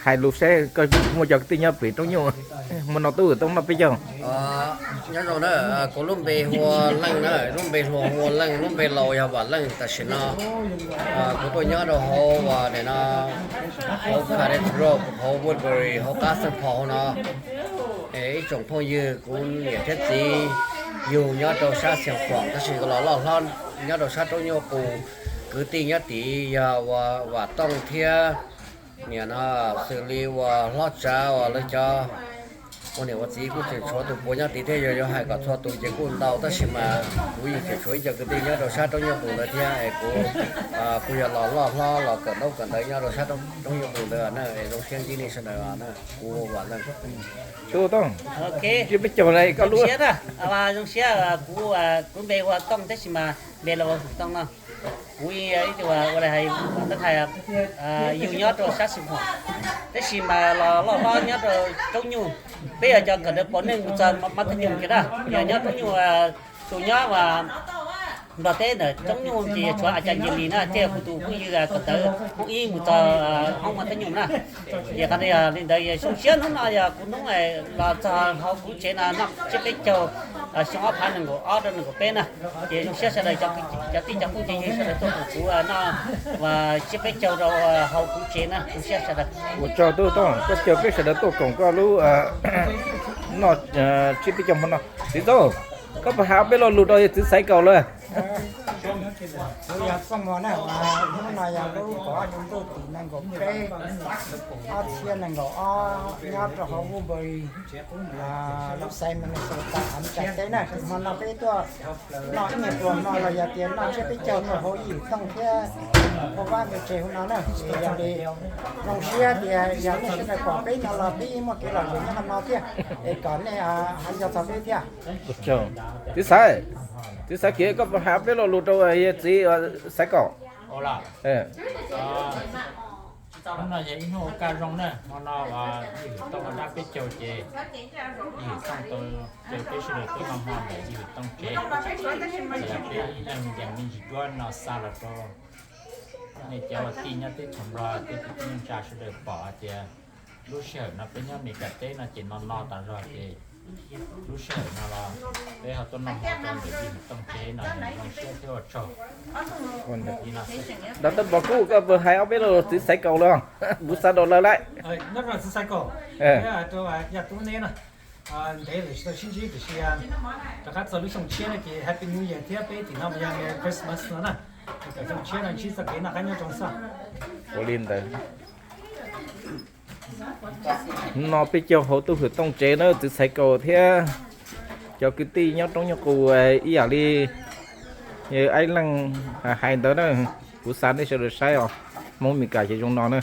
Hais lus seb koj muaj cov kwv tij nyob pem Roob Nyuj, muaj no tub tub noj peb caug. Nyob zoo na, kuv lub npe hu ua Leej na, lub npe hluas hu ua Leej, lub npe laus yog Vam Leej. Tam sim no kuv tuaj nyob rau hauv uas nim no hauv Cardiff Road, hauv Woodbury, hauv qab Saint Paul hauv no. Ib tsoom phooj ywg kuv niam thiab txiv yug nyob rau sab Xeev Khuam tab sis los loj hlob nyob rau sab Roob Nyuj Qus, kwv tij nyob tid yog uas Vam Tooj thiab nim no xws li uas Hlob Tsav uas lawv cov ua niam ua txiv kuj tseem tshuav tus puav nyob tid thiab, yog yuav hais kom txhua tus ces kuj ntau tab sis mas kuv yeej tseem tshuav ib co kwv tij nyob rau sab Roob Nyuj Qus ntawd thiab es kuv kuj yog los loj hlob los kawm ntaub kawm ntawv nyob rau sab Roob Nyuj Qus ntawd na. Zoo siab ntsib nej sawv daws na, kuv Vam Leej. Tub Tooj, tsiab peb caug li koj lub. Zoo siab, kuv, kuv npe hu ua Tooj tab sis mas npe los hu Tooj no. Kuv ib tug ua li hais, tab hais yug nyob rau sab Xeev Khuam tab sis mas los loj hlob nyob rau Roob Nyuj. Peb yog cov kawm ntawv pauv neej mus txog mab thab nyum kiag na. Yog nyob Roob Nyuj, tus nyob Nplog teb ntawm Roob Nyuj ces tshuav a cas Nce Lis na, thiaj hu tus phooj ywg kawm ntawv hoob ib mus txog hoob mab thab nyum na. Ces qhov no yog li ntawd, zoo siab hnub no yog kuv hnub los txog hauv kuv tsev no noj tsiab peb caug xyoo ob phav nees nkaum ob rau nees nkaum peb na. Ces zoo siab sawv daws cov tij cov phooj cov ywg sawv daws tuaj koom kuv noj tsiab peb caug rau hauv kuv tsev na, zoo siab sawv daws. Ua tsaug Tub Tooj, koj caw peb sawv daws tuaj koom koj lub noj tsiab peb caug hmo no. Txiv Txauj, koj puas hais ob peb lo lus rau yawg txiv Xaiv Kaus lawm? Kuv yog Txooj Muas na, hnub no yog lub kaum ob hli ntuj tim nees nkaum peb, ob txhiab nees nkaum ob, nyob rau hauv Woodbury, lub xaiv Minnesota hauv Meskas teb na. Hmo no peb tuaj noj ib nyuag pluas no los yog tias noj tsiab peb caug rau hauv Yij Tooj thiab Phau Vab nkawd tsev hauv no na. Ces yog li zoo siab tias yog nej sawv daws pom peb no los peb yeej muaj kev lom zem nyob hmo no thiab, es kom nej hais yog txog peb thiab. Txiv Xaiv, txiv Xaiv Kiv, koj puas hais ob peb lo lus rau yawg txiv Xaiv Kaus? Hnub no yog ib hnub ua kaj zoo na, hmo no Yij Tooj dab peb caug ces Yij Tooj tau caw peb sawv daws tuaj noj hmo ntawm Yij Tooj tsev. Ces peb ib leeg yees me ntsis duab no xa los rau nej cov ua tij nyob teb chaws Nplog, tej kwv tij neej tsa sawv daws pom hais tias lub sij hawm no peb nyob Meskas teb no ces no no tas zog ces lub sij hawm no los peb ho tuaj noj hmo rau ntawm Yij Tooj tsev no zoo siab thiab ua tsaug. Dab Tawb Pov Kub, koj puas hais ob peb lo lus txiv Xaiv Kaus los? Kuv xa rau lawv lawm. Ntev lawm tsis tau sib ntsib tiam sis rov qab txog lub xyoo tshiab no ces Happy New Year thiab peb tim no mas yog Merry Christmas no na. Kom xyoo tshiab no ntsib txoj kev noj qab nyob zoo xwb. Ua li ntawd. No peb caug hauv Tub Hwm Tooj tsev na, txiv Xaiv Kaus thiab cov kwv tij nyob Roob Nyuj Qus ib yam li Aib Leej hais ntawd na. Kuv xa nej sawv daws saib os, Hmoob Meskas ces zoo no na.